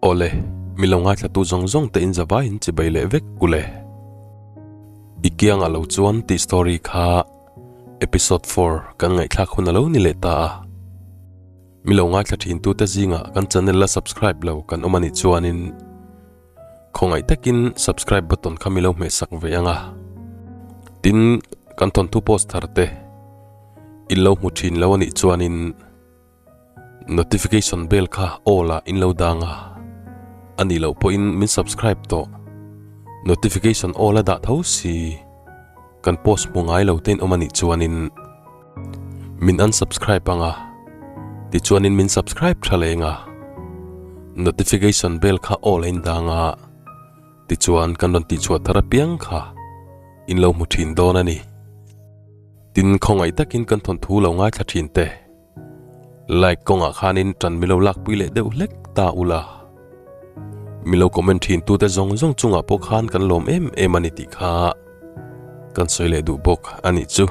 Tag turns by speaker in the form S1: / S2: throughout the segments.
S1: Awle, mi lo ngaithlatu zawng zawng te in zavaiin chibai leh vek ule. I kiangah lo chuan tih story kha episode 4 kan ngaihthlak hun a lo ni leh ta a. Mi lo ngaithla thintute zingah kan channel la subscribe lo kan awm a nih chuanin khawngaih takin subscribe button kha mi lo hmehsak ve ang a. Tin, kan thawnthu post thar te in lo hmu thin lo a nih chuanin Notification bell kha all ah in lo dang a, a nih loh pawhin min subscribe tawh. Notification all a dah tho si. Kan post hmu ngai lo te in awm a nih chuanin min unsubscribe ang a, tichuanin min subscribe tha leng a. Notification bell kha all a in dang a, tichuan kan rawn tihchhuah thar apiang kha in lo hmu thin dawn a ni. Tin, khawngaih takin kan thawnthu lo ngaithla thin te. Like kawngah khanin ṭan milo lakpui leh deuh hlek ta ula. Milo comment ṭhin tute zawng zawng chungah pawh khan kan lawm em em a ni tih kha kan sawi leh duh bawk a nih chu.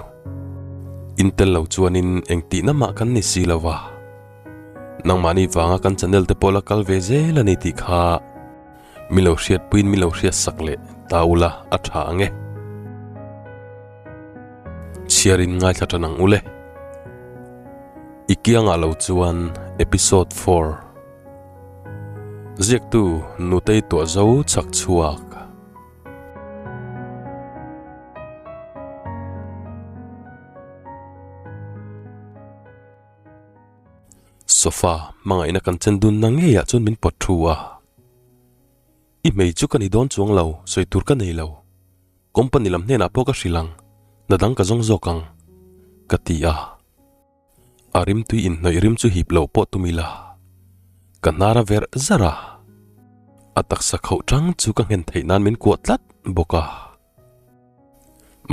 S1: In tel lo chuanin engtihna mah kan ni si lo va. Nangmahni vanga kan channel te pawh la kal ve zel a ni tih kha milo hriatpuiin milo hriatsak leh ta ula a ṭha ang e. Chhiarin ngaithla tan ang ule. I kiangah lo chuan Episode 4 Ziaktu Nutei tuah zo chak chhuak. Sofa hmangaihna kan chen dunna ngeiah chuan min pawt thu a. I hmei chu ka ni dawn chuang lo, sawi tur ka nei lo. Company lam hnenah pawh ka hrilh ang, hna dang ka zawng zawk ang, ka ti a. A rimtui inhnawih rim chu hip loh pawh tum ila, ka hnar a verh zar a. A taksa khauh chang chu ka nghen theih nan min kuah tlat bawk a.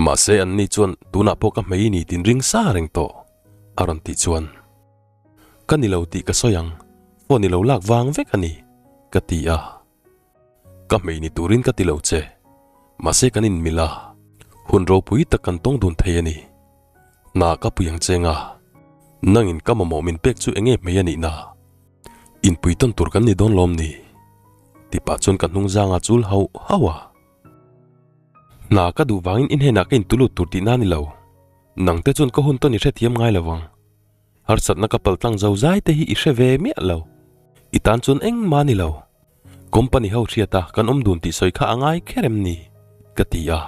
S1: Mahse anni chuan tunah pawh ka hmei ni tin ring sa reng tawh, a rawn tih chuan. Ka ni lo tih ka sawi ang, phone i lo lak vang vek a ni, ka ti a. Ka hmei ni turin ka ti lo che, mahse kan inmilh a, hun ropui tak kan tawng dun thei a ni. Hna ka pui ang che nga, nangin ka mamawh min pek chu enge hmei a nih na? Inpui tawn tur kan ni dawn lawm ni? Ti pah chuan ka hnung zanga chul hauh hauh a. Hna ka duh vangin i hnenah ka intulut tur tihna a ni lo, nangte chuan ka hun tawn i hrethiam ngai lo vang. Harsatna ka paltlang zo zai te hi i hre ve miah lo. I tan chuan engmah a ni lo. Company ho hriata kan awm dun tih sawi kha a ngai kher em ni? ka ti a.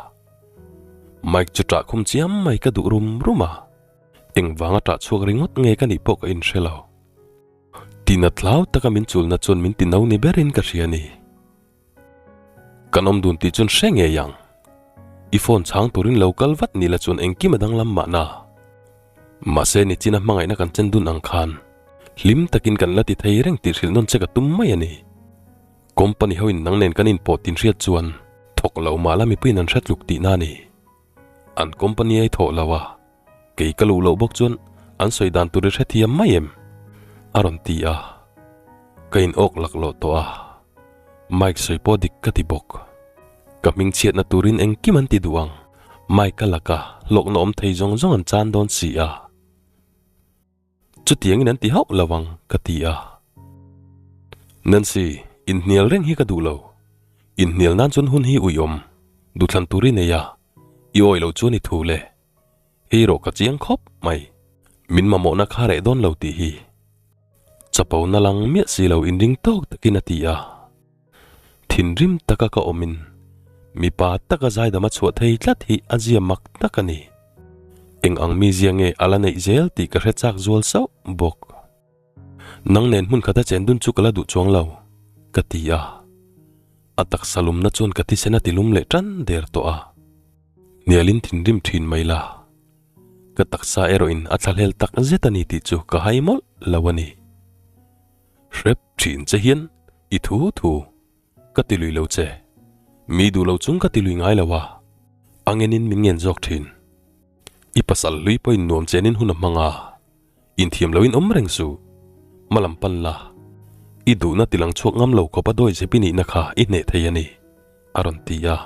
S1: Mike chu ṭah khum chiam mai ka duh rum rum a. Engvanga ṭah chhuak ringawt nge ka nih pawh ka inhre lo. Tina tlau taka min chulna chuan min ti no ni berin ka hria a ni. Kan awm dun tih chuan hre ngei ang. I phone chhang turin lo kal vat ni la chuan engkim a danglam mahna. Mahse nichina hmangaihna kan chen dun ang khan hlim takin kan la ti thei reng tih hrilh nawn che ka tum mai a ni. Company ho in nang nen kan inpawh tin hriat chuan thawk lo mah la mipuiin an hre tluk tihna a ni. An company ai thawh lo a, kei ka luh loh bawk chuan an sawi dan tur i hrethiam mai em? A rawn ti a, ka in awk laklawh tawh a, Mike sawi pawh dik ka ti bawk. Ka hming chhiatna turin engkim an ti duh ang, Mike a laka hlawkna awm thei zawng zawng an chan dawn si a. Chutiangin an ti hauh lo ang, ka ti a. Nancy, inhnial reng hi ka duh lo. Inhnial nan chuan hun hi uiawm, duhthlan tur i nei a, i awi lo chuan i thu le. Hei rawh ka chiang khawp mai, min mamawhna kha reh dawn lo tih hi. Chapo na lang miah si lo inring tawk takin a ti a. Thinrim taka ka awmin mipa taka zaidam a chhuah thei tlat hi a zia mak tak a ni. Eng ang mizia nge a la neih zel tih ka hre chak zual sauh bawk. Nang nen hmun khata chen dun chu ka la duh chuang lo, ka ti a. A taksa lumna chuan ka thisen a ti lum leh tan der tawh a. Hnialin thinrim thin mai la. Ka taksa erawhin a thlahlel tak zet a ni tih chu ka hai mawlh lo a ni. Hrep thin che hian i thu thu ka ti lui lo che. Mi duh lo chung ka ti lui ngai lo a, a ngenin min ngen zawk thin. I pasal hlui pawhin nuam chenin hun a hmang a, inthiam loin awm reng suh. Hmalam pan la, i duhna tilang chhuak ngam lo khawp a dawi zep i nihna kha i hneh thei a ni, a rawn ti a.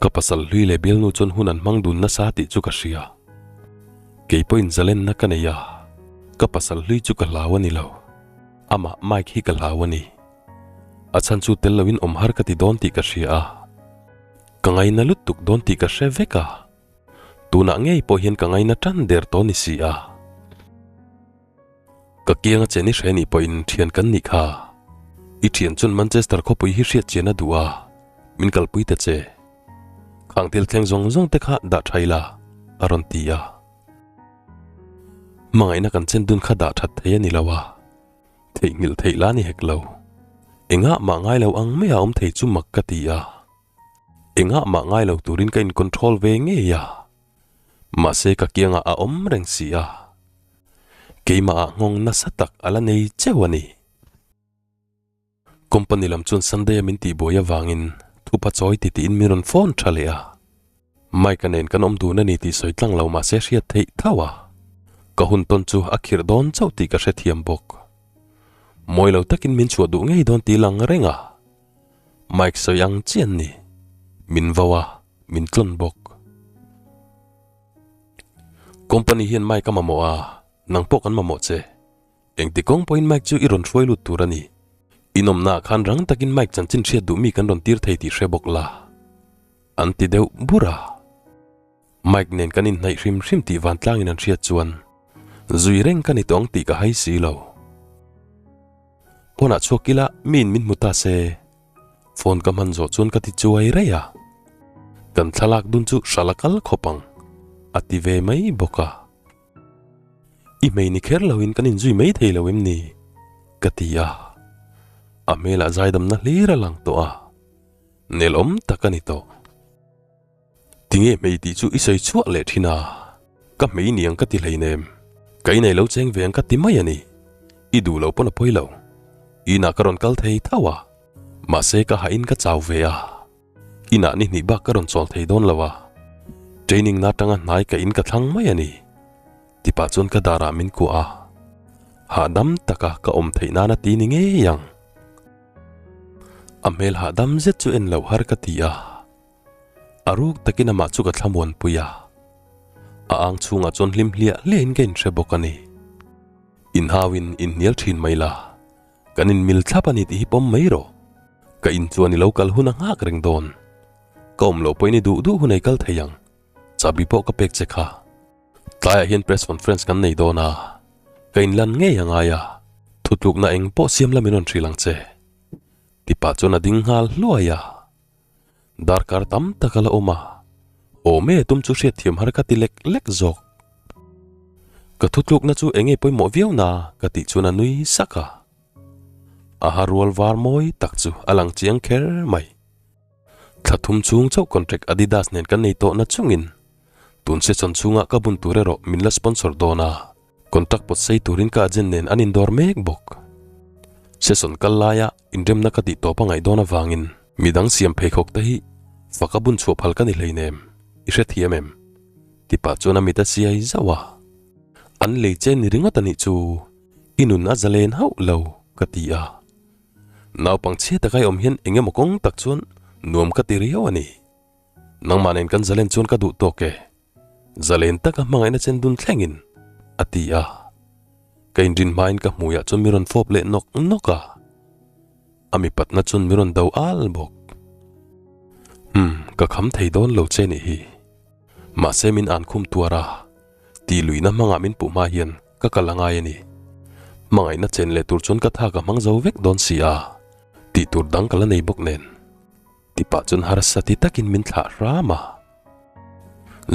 S1: Ka pasal hlui leh bialnu chuan hun an hmang dun nasa tih chu ka hria. Kei pawhin zalenna ka nei a, ka pasal hlui chu ka hlau a ni lo. Amah Mike hi ka hlau a ni. A chhan chu tel loin awm har ka ti dawn tih ka hria a, ka ngaina lutuk dawn tih ka hre vek a, tunah ngei pawh hian ka ngaina tan der tawh ni si a. Ka kianga che ni hre nih pawhin thian kan nih kha. I thian chuan Manchester khawpui hi hriat chian a duh a, min kalpui ta che. Khang thil thleng zawng zawng te kha dah tha ila, a rawn ti a. Hmangaihna kan chen dun kha dah that thei a ni lo a, theihnghilh theih la ni hek lo. Engah mah ngai lo ang maia awm thei chu mak ka ti a. Engah mah ngai lo turin ka in control ve ngei a. Mahse ka kiangah a awm reng si a. Keimah ah nghawng nasa tak a la nei cheu a ni. Company lam chuan Sunday a min tihbuai avangin thupa chawi ti tiin min rawn phone tha leh a. Mike-a nen kan awm dun a ni tih sawi tlang lo mahse hriat theih tho a. Ka hun tawn chu a khirh dawn chauh tih ka hrethiam bawk. Mawi lo takin min chhuah duh ngei dawn tih lang reng a. Mike sawi ang chian ni. Min vo a, min tlawn bawk. Company hian Mike a mamawh a, nang pawh kan mamawh che. Engti kawng pawhin Mike chu i rawn hruai lut tur a ni. Inawmnaah khan rang takin Mike chanchin hriat duh mi kan rawn tir thei tih hre bawk la. An ti deuh bur a. Mike nen kan inhnaih hrim hrim tih vantlangin an hriat chuan zui reng ka ni tawh ang tih ka hai si lo. Pawnah chhuak ila miin min hmu ta se. Phone ka hman zawh chuan ka ti chuai rei a. Kan thlalak dun chu hrala kal khawp ang a ti ve mai bawk a. I hmei ni kher loin kan inzui mai thei lo em ni? ka ti a. A hmelah zaidamna hlir a lang tawh a, nelawm tak a ni tawh. Tinge hmei tih chu i sawi chhuah leh thin a, ka hmei niang ka ti hleinem, ka inei lo cheng ve ang ka ti mai a ni. I duh lo pawn a pawi lo. Inah ka rawn kal thei tho a, mahse ka hahin ka chau ve a. Inah ni hnih bak ka rawn chawl thei dawn lo a, training na atanga hnai ka in ka thlang mai a ni. Tipah chuan ka darah min kuah a, hahdam taka ka awm theih nana ti ni ngei ang. A hmel hahdam zet chu en loh har ka ti a, a ruk takin amah chu ka thlamuanpui a, a ang chhungah chuan hlim hliah hliahin ka inhre bawk a ni. Inhauin inhnial thin mai la. Kan in mil thlap a ni tih hi pawm mai rawh. Ka in chuan i lo kal hun a nghak reng dawn. Ka awm loh pawhin i duh duh hun ei kal thei ang. Chabi pawh ka pek che kha. Tlaiah hian press conference kan nei dawn a, ka in lan ngei a ngai a, thutlukna eng pawh siam la min rawn hrilh ang che. Tipa chuan a ding nghal hluai a. Darkar tam tak a la awm a, awm e tum chu hriatthiam har ka ti lek lek zawk. Ka thutlukna chu eng nge pawimawh viau na ka tih chuan a nui sak a. A ha rual var mawi tak chu a lang chiang kher mai. Thla thum chhung chauh contract Adidas nen kan nei tawh na chungin tun season chhungah ka bun tur erawh min la sponsor dawn a, contract pawt sei turin ka agent nen an indawr mek bawk. Season kal laia inremna ka tih tawp a ngaih dawn avangin midang siam pheikhawk te hi fak a bun chhuah phal ka ni hleinem, i hrethiam em? Tipa chuan a mit a siai zauh a, An lei che ni ringawt a nih chu, i nun a zalen hauh lo, ka ti a. Naupang chhia taka i awm hian eng emaw kawng tak chuan nuam ka ti riau a ni. Nangmah nen kan zalen chuan ka duh tawk e. Zalen taka hmangaihna chen dun thlengin, a ti a. Ka inrin hmain ka hmuiah chuan mi rawn fawp leh nawk nawk a. A mipatna chuan mi rawn do al bawk. Umm, ka kham thei dawn lo che nih hi. Mahse min an khum tuar a, tih luihna hmangah min puh hma hian ka kal a ngai a ni. Hmangaihna chen leh tur chuan ka tha ka hmang zo vek dawn si a, tih tur dang ka la nei bawk nen. Tipah chuan harsa ti takin min thlah hram a.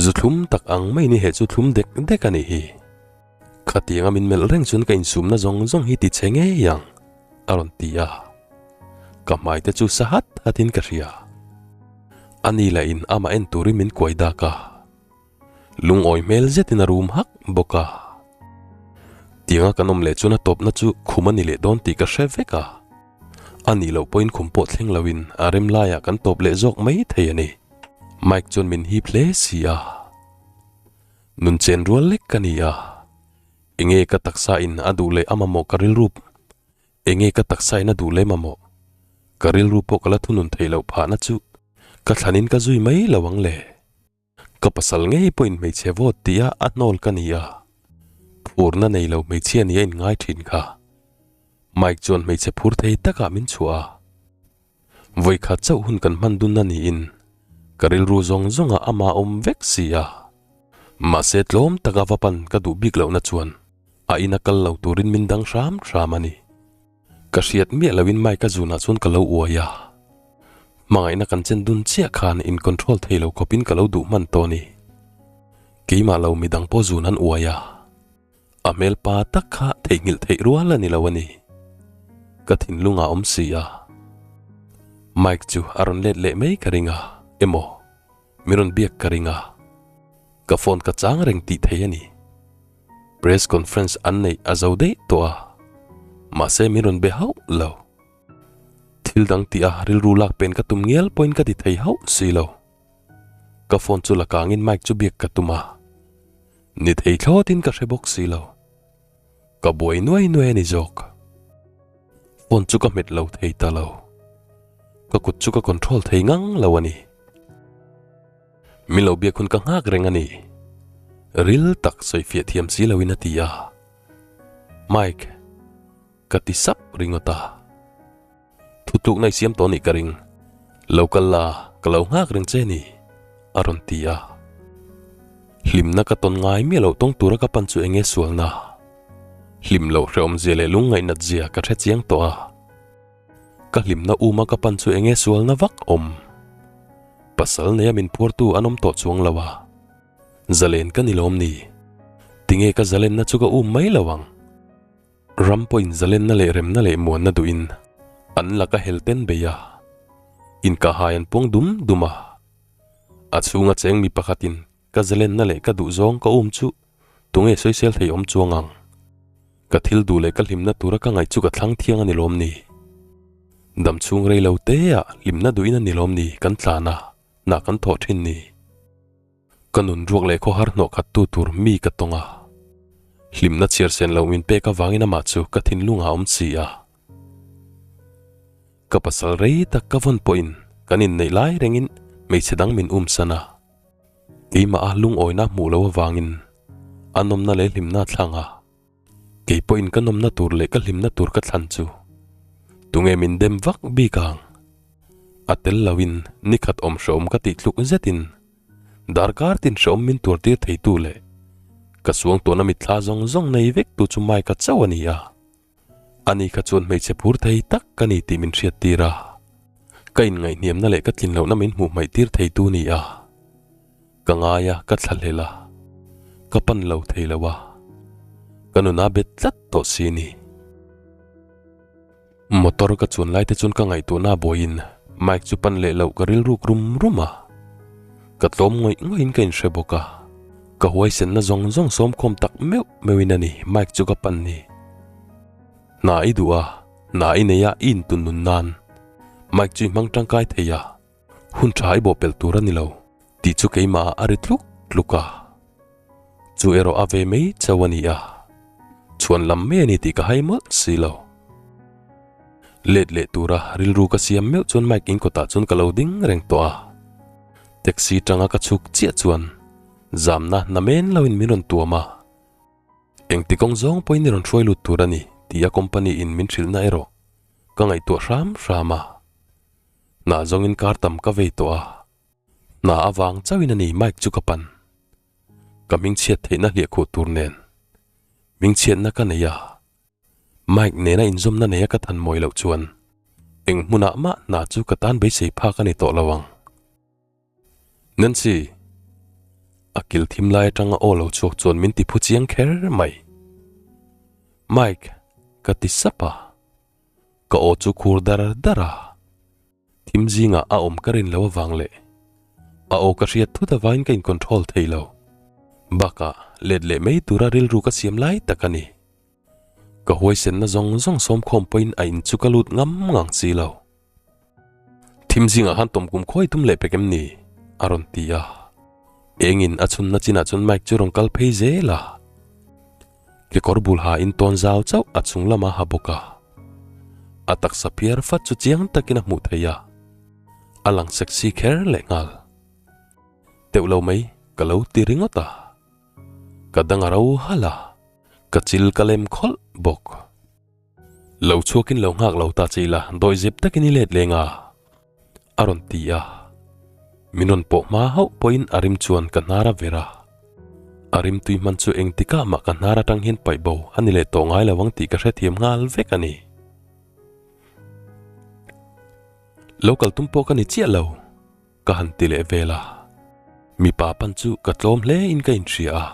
S1: Zu thlum tak ang mai ni he chu thlum dek dek a nih hi. Khatianga min melh reng chuan ka insumna zawng zawng hi ti che ngei ang, a rawn ti a. Ka hmai te chu sa hat hatin ka hria. A ni lah in amah en turin min kuai dak a. Lungawi hmel zetin a rum hak bawk a. Tianga kan awm leh chuan a tawpna chu khum a ni leh dawn tih ka hre vek a. A nih loh pawhin khum pawh thleng loin a rem laiah kan tawp leh zawk mai thei a ni. Mike chuan min hip hle si a. Nun chen rual lek ka ni a. Enge ka taksa in a duh leh a mamawh ka rilru Enge ka taksa in a duh leh mamawh ka rilru pawh ka la thunun theih loh phahna chu ka thlanin ka zui mai lo ang le. Ka pasal ngei pawhin hmeichhe vawt tih a a hnawl ka ni a, phurna nei lo hmeichhia nia in ngai thin kha. Mike chuan hmeichhe phur thei takah min chhuah a. Vawikhat chauh hun kan hman dun a niin ka rilru zawng zawngah ama awm vek si a. Mahse tlawm taka va pan ka duh bik lohna chuan a ina kal lo turin min dang hram hram a ni. Ka hriat miah loin Mike-a zunah chuan ka lo uai a. Hmangaihna kan chen dun chiah khan in control thei lo khawpin ka lo duh hman tawh a ni. Keimah lo midang pawh zun an uai a. A hmel pa tak kha theihnghilh theih rual a ni lo a ni. Ka thinlung a awm si a. Mike chu a rawn let leh mai ka ring a, emaw min rawn biak ka ring a. Ka phone ka chang reng tih thei a ni. Press conference an neih a zo daih tawh a, mahse min rawn be hauh lo. Thil dang tih a rilru lak pen ka tum ngial pawhin ka ti thei hauh si lo. Ka phone chu la kangin mic chu biak ka tum a, ni thei thlawtin ka hre bawk si lo. Ka buai nuai nuai a ni zawk. Phone chu ka hmet lo thei ta lo. Ka kut chu ka control thei ngang lo a ni. Min lo biak hun ka nghak reng a ni. Ril tak sawi fiah thiam si loin a ti a. Mike, ka ti sap ringawt a. Thutlukna i siam tawh nih ka ring. Lo kal la, ka lo nghak reng che ni, a rawn ti a. Hlimna ka tawn ngai miah loh tawng tura ka pan chu eng nge sualna? Hlim loh hrehawmzia leh lungngaih natzia ka hre chiang tawh a. Ka hlimna uma ka pan chu enge sualna vak awm? Pasal neia min phuartu an awm tawh chuang lo a, zalen ka ni lawm ni? Tinge ka zalenna chu ka um mai lo ang? Ram pawhin zalenna leh remna leh muanna duhin an laka hel ten bei a, inkahhai an puang dum dum a. A chhunga cheng mi pakhatin ka zalenna leh ka duhzawng ka um chu Tunge sawisel thei awm chuang ang? Ka thil duh leh ka hlimna tura ka ngaih chu ka thlang thiang a ni lawm ni? Dam chhung rei lo te ah hlimna duhin a ni lawm ni kan tlan a, nah kan thawh thin ni? Ka nun ruak leh khawhar hnawh khat tu tur mi ka tawng a, hlimna chhiar sen loh min pek avangin amah chu ka thinlung ah a awm si a. Ka pasal rei tak ka vawn pawhin kan inneih lai rengin hmeichhe dang min umsan a. Keimah a lungawina hmuh loh avangin a nawmna leh hlimna a thlang a, kei pawhin ka nawmna tur leh ka hlimna tur ka thlan chu tunge min dem vak bik ang? A tel loin nikhat awm hrehawm ka tih tluk zetin darkar tin hrehawm min tuartir theitu leh ka suangtuahna mitthla zawng zawng nei vektu chu Mike-a chauh a ni a. Ani kha chuan hmeichhe phur thei tak ka ni tih min hriattir a, ka inngaihhniamna leh ka tlin lohna min hmuh hmaih tir theitu ni a, ka ngai a, ka thlahlel a, ka pan lo thei lo a, ka nuna bet tlat tawh si ni. Motor ka chuan lai te chuan ka ngaihtuahna a buaiin Mike chu pan leh loh ka rilruk rum rum a, ka tlawm ngawih ngawih in ka inhre bawk a, ka huaisenna zawng zawng sawmkhawm tak meuh meuhin a ni Mike chu ka pan ni. Hna i duh a, hna i nei a i intun nun nan Mike chu i hmang tangkai thei a, hun tha i bawhpelh tur a ni lo tih chu keimah ah a ri tluk tluk a. Chu erawh a ve mai chauh a ni a, chhuan lam mai a ni tih ka hai mawlh si lo. Let leh tura rilru ka siam meuh chuan Mike in kawtah chuan ka lo ding reng tawh a, taxi tanga ka chhuk chiah chuan zamna namen loin min rawn tuam a. Engti kawng zawng pawhin i rawn hruai lut tur a ni tih a company in min hrilhna erawh ka ngaihtuah hram hram a. Hna zawngin kar tam ka vei tawh a, hna avang chauhin a ni Mike chu ka pan. Ka hmingchhiat theihna hliahkhuh tur nen hmingchhiatna ka nei a, Mike nena inzawmna neia ka than mawi loh chuan eng hmunah mah hna chu ka tan beisei phak a ni tawh lo ang. Nancy! A kil thim lai atanga aw lo chhuak chuan min ti phu chiang kher mai. Mike! Ka ti sap a. Ka aw chu khur dar dar a. Thim zingah a awm ka rin lo avang leh a aw ka hriat thut avangin ka in control thei lo. Bakah let leh mai tura rilru ka siam lai tak a ni. Ka huaisenna zawng zawng sawmkhawm pawhin a in chu ka lut ngam ngang si lo. Thim zingah khan tawmkum khawi tum leh pek em ni? a rawn ti a. Engin a chhunna chinah chuan Mike chu rawn kal phei zel a. Kekawr bul ha in tawn zau chauh a chung lama ha bawk a. A taksa phiar fat chu chiang takin a hmuh theih a. A lang sexy kher leh nghal. Teuh lo mai ka lo ti ringawt a. Ka dang a ro halh a. Ka chil ka lem khawlh bawk. Lo chhuakin lo nghak lo ta che ila, dawihzep takin i let leng a. A rawn ti a. Min rawn pawh hma hauh pawhin a rim chuan ka hnar a ver a. A rim tui hman chu engtikah mah ka hnar atang hian paih bo a ni leh tawh ngai lo ang tih ka hrethiam nghal vek a ni. Lo kal tum pawh ka ni chiah lo, ka han ti leh vel a. Mipa pan chu ka tlawm hle in ka inhria a,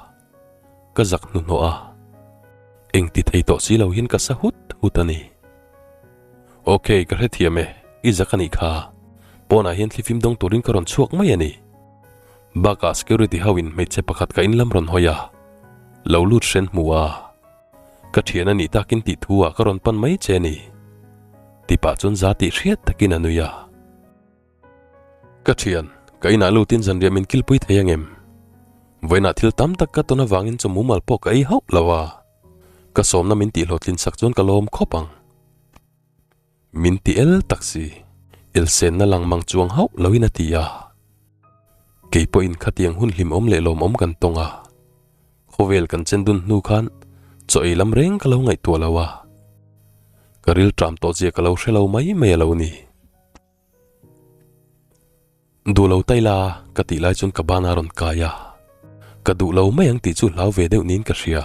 S1: ka zak hnuhnawh a. Eng ti thei tawh si lo hian ka sa hut hut a ni. Ok, ka hrethiam e, i zak a nih kha. Pawnah hian thlifim dawng turin ka rawn chhuak mai a ni. Bakah security ho in hmeichhe pakhat ka in lam rawn hawi a, lo lut hren hmu a. Ka thian a nih takin tih thu ah ka rawn pan mai che a ni. Tipah chuan za tih hriat takin a nui a. Ka thian, ka inah lutin zanriah min kilpui thei angem? Vawiinah thil tam tak ka tawn avangin chaw mumal pawh ka ei hauh lo a, ka sawmna min tihhlawhtlin sak chuan ka lawm khawp ang. Min ti el tak si, elsenna lang mang chuang hauh loin a ti a. Kei pawhin khatiang hun hlimawm leh lawmawm kan tawng a, khawvel kan chen dun hnu khan chaw ei lam reng ka lo ngaihtuah lo a, ka rilṭam tawh zia ka lo hre lo mai mai a lo ni. Duh lo tai la ka tih lai chuan ka ban a rawn kai a, ka duh lo mai ang tih chu hlau ve deuh niin ka hria.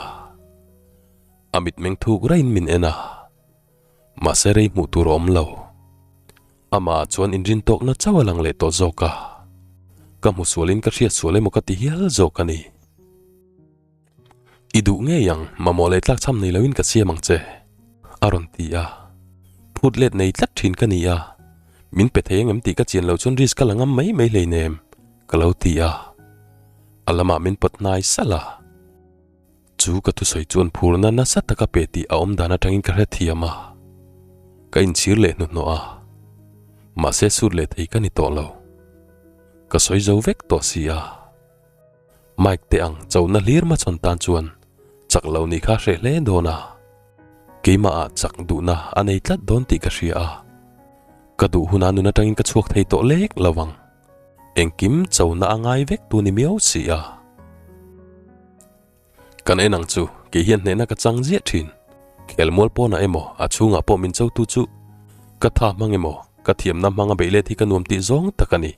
S1: A mitmeng thuk raiin min en a, mahse rei hmuh tur a awm lo. Amah chuan inrin tawkna chauh a lang leh tawh zawk a, ka hmu sualin ka hriat sual emaw ka ti hial zawk a ni. I duh ngei ang, mamawh leh tlak chham nei loin ka siam ang che, a rawn ti a. Phut let nei tlat thin ka ni a, min pe thei angem tih ka chian loh chuan risk ka la ngam mai mai hleinem, ka lo ti a. A lamah min pawt hnai salh a. Chu ka thusawi chuan phurna nasa taka pe tih a awm dan atangin ka hrethiam a. Ka inchhir leh hnuhnawh a, mahse sut leh thei ka ni tawh lo. Ka sawi zo vek tawh si a. Mike te ang chona hlir hmachhawn tan chuan chak lo nih kha hreh hle dawn a, keimah ah chak duhna a nei tlat dawn tih ka hria a, ka duh hunah nun atangin ka chhuak thei tawh lek lo ang, engkim chona a ngai vek tu ni miau si a. Kan en ang chu, kei hian hnehna ka chang ziah thin. Khelmual pawnah emaw, a chhungah pawh min chotu chu ka tha hmang emaw, ka thiamna hmanga beih let hi ka nuam tih zawng tak a ni.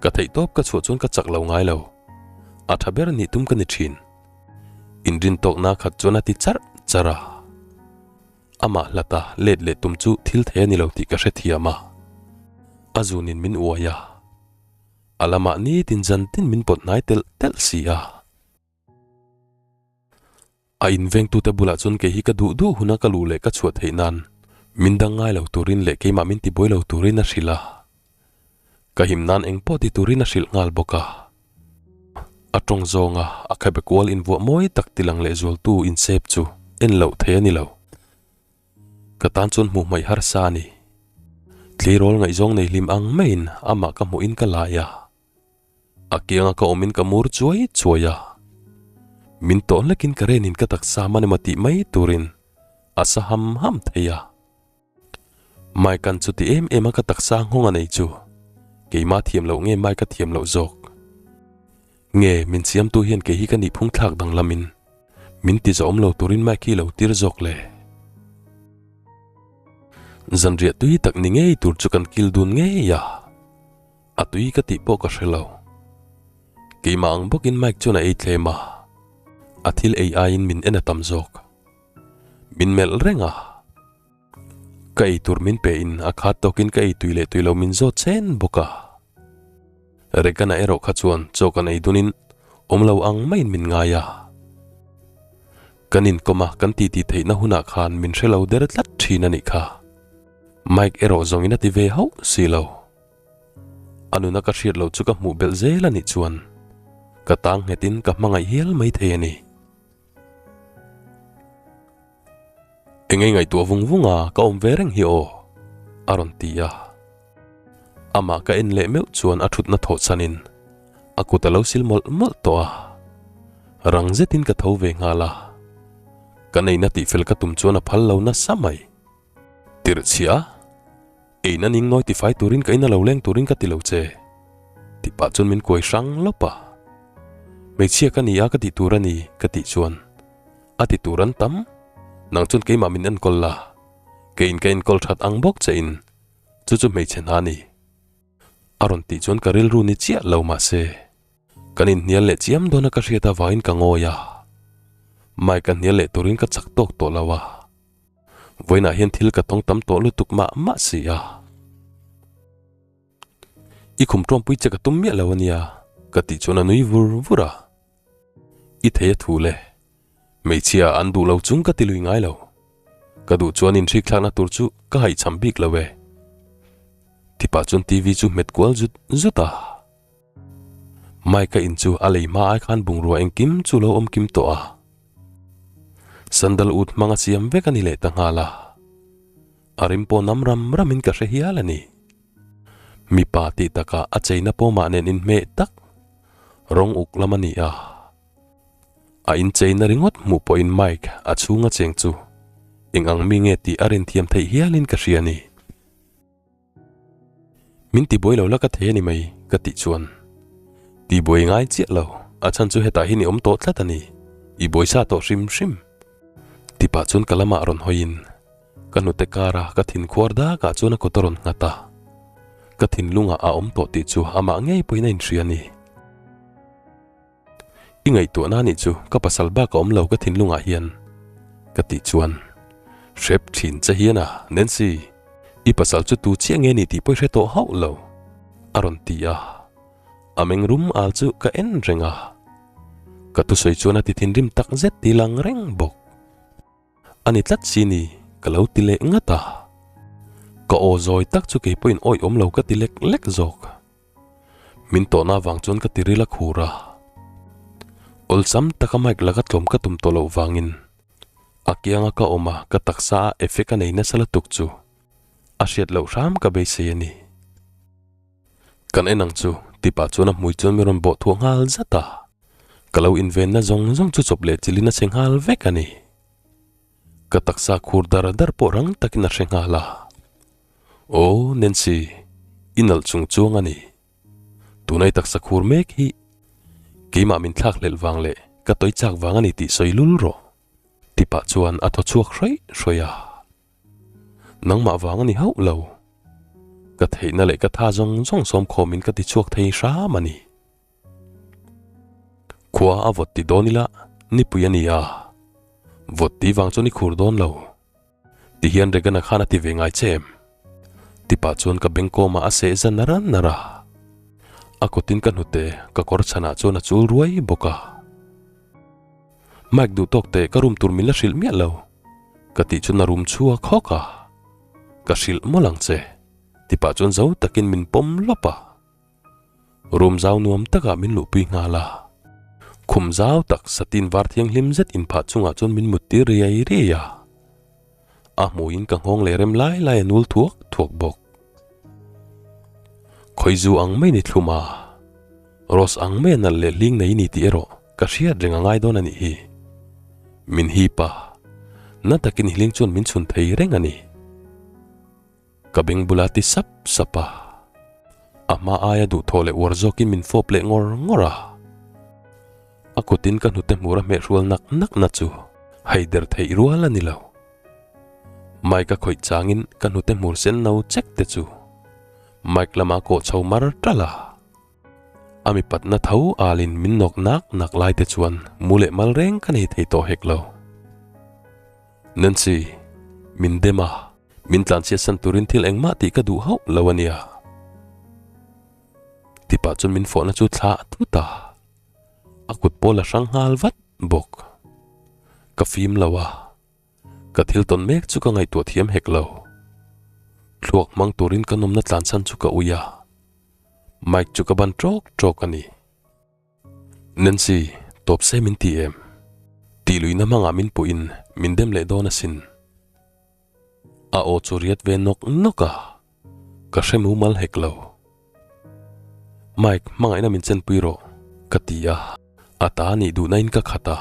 S1: Ka theih tawp ka chhuah chuan ka chak lo ngai lo. A tha ber nih tum ka ni thin. Inrin tawkna khat chuan a ti charh charh a. Amah hlata let leh tum chu thil thei a ni lo tih ka hrethiam a. A zunin min uai a. A lamah nitin zantin min pawt hnai telh telh si a. A invengtute bulah chuan kei hi ka duh duh huna ka luh leh ka chhuah theih nan min dang ngai lo turin leh keimah min tibuai lo turin a hrilh a. Ka him nan eng pawh ti turin a hrilh nghal bawk a. A tawng zawnga a khabe kual invuah mawi tak tilang leh zualtu insep chu en loh thei a ni lo. Ka tan chuan hmuh hmaih harsa a ni. Tleirawl ngaihzawng nei hlim ang maiin amah ka hmuhin ka lai a. A kianga ka awmin ka mur chuai chuai a, min tawh hlekin ka renin ka taksa man emaw tih mai turin a sa ham ham thei a. Mike-a'n chuti em em a ka taksa nghawng a nei chu keimah thiam loh nge Mike-a thiam loh zawk? Nge min siamtu hian kei hi ka nihphung thlak danglamin min ti zawhawm lo turin Mike hi lo tir zawk le? Zanriah tui tak ni ngei tur chu kan kil dun ngei a. A tui ka tih pawh ka hre lo. Keimah ang bawkin Mike chuan a ei tlem a, a thil ei aiin min en a tam zawk. Min melh reng a. Ka ei tur min pe in a khat tawkin ka ei tui leh tui lo min zawt chen bawk a. Regan-a erawh kha chuan chaw kan ei dunin awm lo ang maiin min ngai a. Kan inkawm a kan titi theihna hunah khan min hre lo der tlat thin a nih kha. Mike erawh zawngin a ti ve hauh si lo. A nuna ka hriat loh chu ka hmuh belh zel a nih chuan ka tang nghetin ka hmangaih hial mai thei a ni. Engei ngaihtuah vung vung a ka awm ve reng hi aw, a rawn ti a. Amah ka en leh meuh chuan a thutna thawh chhanin a kut a lo sil mawlh mawlh tawh a. Rang zetin ka tho ve nghal a. Ka neihna tihfel ka tum chuan a phal lo nasa mai. Tirh chhia? Eina ning nawi tifai turin ka ina lo leng turin ka ti lo che. Tih pah chuan min kuai hrang lawp a. Hmeichhia ka ni a ka tih tur a ni ka tih chuan a ti tur an tam. Nang chuan keimah min enkawl la, keiin ka enkawl that ang bawk che in chu chu hmeichhe hna a ni. A rawn tih chuan ka rilru ni chiah lo mahse, kan inhnial leh chiam dawn a ka hriat avangin ka ngawi a. Mike a hnial leh turin ka chak tawk tawh lo a. Vawiinah hian thil ka tawng tam tawh lutuk mah mah si a. I khum tawmpui che ka tum miah lo a nia, ka tih chuan a nui vur vur a. I thei a thu le. Hmeichhia an duh lo chung ka ti lui ngai lo. Ka duh chuan inhrik thlakna tur chu ka haihchham bik lo e. Tipah chuan TV chu hmet kual zut zut a. Mike-a in chu a lei hma ai khan bungrua engkim chu lo awm kim tawh a. Sandal ut hmanga siam vek a ni leh ta nghal a. A rim pawh nam ram ramin ka hre hial a ni. Mipa tih takah a cheina pawmah nen inhmeh tak rawng uk lam a ni a. A incheina ringawt hmuh pawhin Mike a chhunga cheng chu eng ang mi nge tih a rinthiam theih hialin ka hria a ni. Min tibuai lo la ka thei a ni mai ka tih chuan tibuai ngai chiah lo, a chhan chu hetah hian i awm tawh tlat a ni, i buaisa tawh hrim hrim. Tipah chuan ka lamah rawn hawiin ka hnute kara ka thin khuar dakah chuan a kut a rawn nghat a, ka thinlungah a awm tawh tih chu amah ngei pawhin a inhria a ni. I ngaihtuahna anih chu ka pasal bak a awm lo ka thinlungah hian ka tih chuan hrep thin che hian a, Nancy, i pasal chu tu chiah nge ni tih pawh i hre tawh hauh lo a rawn ti a, a meng rum al chu ka en reng a, ka thusawi chuan a ti thinrim tak zet ti lang reng bawk. A ni tlat si ni, ka lo ti leh ngat a. Ka aw zawi tak chu kei pawhin awih awm lo ka ti lek lek zawk. Min tawhna avang chuan ka ti ril a khur a. Awlsam taka mic laka tlawm ka tum tawh loh vangin a kianga ka awm a, ka taksa a effect a nei nasa lutuk chu a hriat loh hram ka beisei a ni. Kan en ang chu, tipah chuan a hmui chuan min rawn bawh thuah nghal zat a. Ka lo invenna zawng zawng chu chawp leh chilhin a chhe nghal vek a ni. Ka taksa khur dar dar pawh rang takin a hre nghal a. Aw, Nancy, i nalh chung chuang a ni. Tunai taksa khur mek hi keimah min thlak hlelh vang leh ka tawi chak vang a ni tih sawi lul rawh, tipah chuan a thaw chhuak hraih hraih a. Nangmah vang a ni hauh lo. Ka theihna leh ka tha zawng zawng sawm khawmin ka ti chhuak thei hram a ni. Khua a vawt ti dawn ila nipui a ni a, vawt ti vang chuan i khur dawn lo. Ti hian Regana khan a ti ve ngai che em? Tipah chuan ka bengkawmah a seh za nara nara. A kawtin ka hnute ka kawr chhanah chuan a chul ruai bawk a. Mike duh tawk teh ka room tur min la hrilh miah lo. Ka tih chuan a room chhuak hawk a. Ka hrilh mawlh ang che. Tipah chuan zo takin min pawm lawp a. Room zau nuam takah min luhpui nghal a. Khum zau tak satin var thianghlim zet inphah chungah chuan min mut tir riai riai a. A hmuiin ka nghawng leh rem lai lai a nul thuak thuak bawk. Khawizu ang mai ni thlum a, Rose ang mai a nalh leh hling nei ni tih erawh ka hriat reng a ngai dawn a nih hi. Min hip a, na takin hling chuan min chhun thei reng a ni. Ka beng bula ti sap sap a, a hma aia duhthawh leh uar zawkin min fawp leh ngawr ngawr a. A kutin ka hnute hmur a hmehrual nak nak na chu haider theih rual a ni lo. Mike a khawih changin ka hnute hmur sen no chek te chu Mike lama kawh chho mar ṭalh a. A mipatna tho alin min nawk nak nak lai te chuan mu leh mal reng ka nei thei tawh hek lo. Nancy, min dem a, min tlanchhiatsan turin thil engmah tih ka duh hauh lo a nia. Tipah chuan min fawhna chu thlah thut a, a kut pawl a hrang nghal vat bawk. Ka fim lo a, ka thil tawn mek chu ka ngaihtuah thiam hek lo. Thluak hmang turin ka nawmna tlanchhan chu ka ui a, Mike chu ka ban ṭawk ṭawk a ni. Nancy, tawp se min ti em? Tih luihna hmangah min puhin min dem leh dawn asin. A aw chu riat ve nawk nawk a, ka hre mumal hek lo. Mike, hmangaihna min chenpui rawh, ka ti a, a ta nih duhna in ka khat a.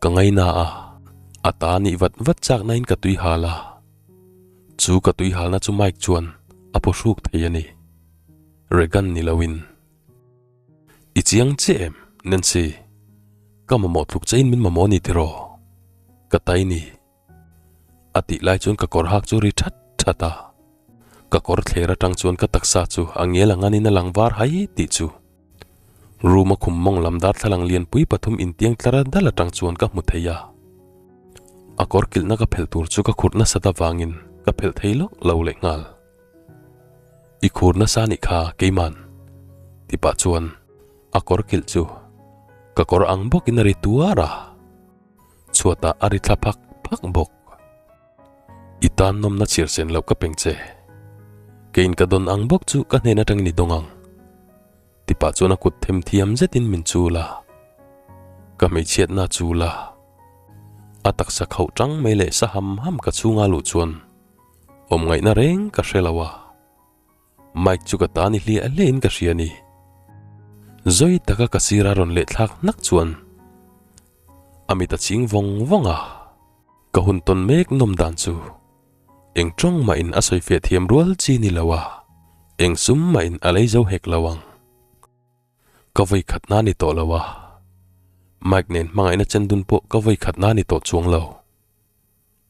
S1: Ka ngaina a, a ta nih vat vat chakna in ka tui hal a. Chu ka tui halna chu Mike chuan a phu hruk thei a ni. Regan ni loin. I chiang chiah em, Nancy? Ka mamawh tluk chein min mamawh a ni tiraw? Ka tai ni. A tih lai chuan ka kawr hak chu ri that that a. Ka kawr thler atang chuan ka taksa chu a ngel ang anin a lang var hai tih chu. Room a khum mawng lam darthlalang lianpui pathum intiang tlar dal atang chuan ka hmu thei a. A kawr kilhna ka phelh tur chu ka khurh nasat avangin ka phelh thei lawk lo leh nghal. I khur nasa nih kha keiman ti pah chuan a kawr kilh chu ka kawr ang bawkin a ri tuar a, chhuatah a ri thla phak phak bawk. I tan nawmna chhiar sen loh ka peng che. Keiin ka dawn ang bawk chu ka hnen atangin i dawng ang. Ti pah chuan a kut them thiam zetin min chul a. Ka hmeichhiatna a chul a. A taksa khauh tang mai leh sa ham ham ka chhunga luh chuan awm ngaihna reng ka hre lo a. Mike chu ka ta ni hliah hliahin ka hria a ni. Zawi taka ka sira rawn leh thlak hnak chuan a mit a ching vawng vawng a. Ka hun tawn mek nawm dan chu eng tawng mahin a sawi fiah thiam rual chi ni lo a, eng sum mahin a lei zo hek lo ang. Ka vawi khat na ni tawh lo a, Mike nen hmangaihna chen dun pawh ka vawi khat na ni tawh chuang lo.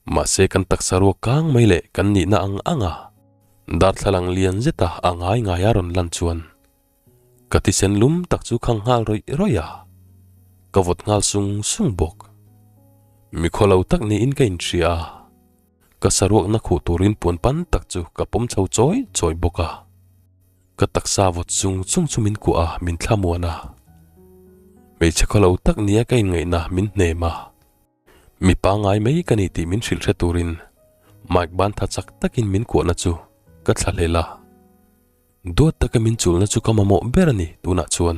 S1: Mahse kan taksa ruak kang mai leh kan nihna ang ang a, darthlalang lian zeta a ngai ngai a rawn lan chuan Ka thisen lum tak chu khang nghal rawih rawih a, ka vawt nghal sung sung bawk. Mikhaw lo tak niin ka inhria a, ka saruakna khuh turin puan pan tak chu ka pawm chho chawi chawi bawk a. Ka taksa vawt sung sung chu min kuah a, min thlamuan a. Hmeichhe khaw lo tak nia ka inngaihna min hnem a. Mi pangngai mai ka ni tih min hrilh hre turin Mike ban tha chak takin min kuahna chu ka thlahlel a. Duat taka min chulna chu ka mamawh ber a ni tunah chuan.